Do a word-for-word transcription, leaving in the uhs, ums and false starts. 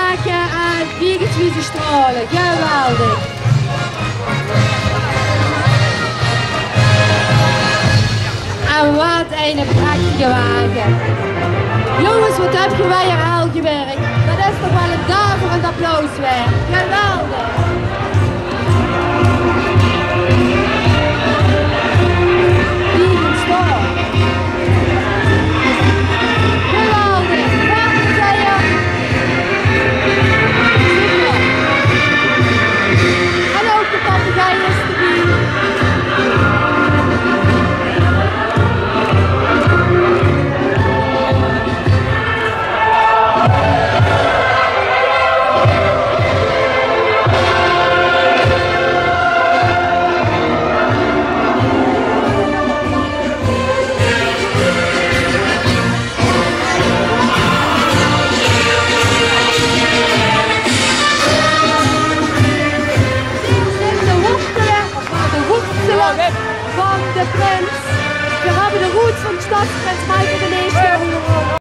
Lekker aan, kiek ins wie ze straole. Geweldig. En wat eine prachtige wage. Jónges, wat höb geer weer hel gewirk. Det is toch waal ein daverend applaus waerd. Geweldig.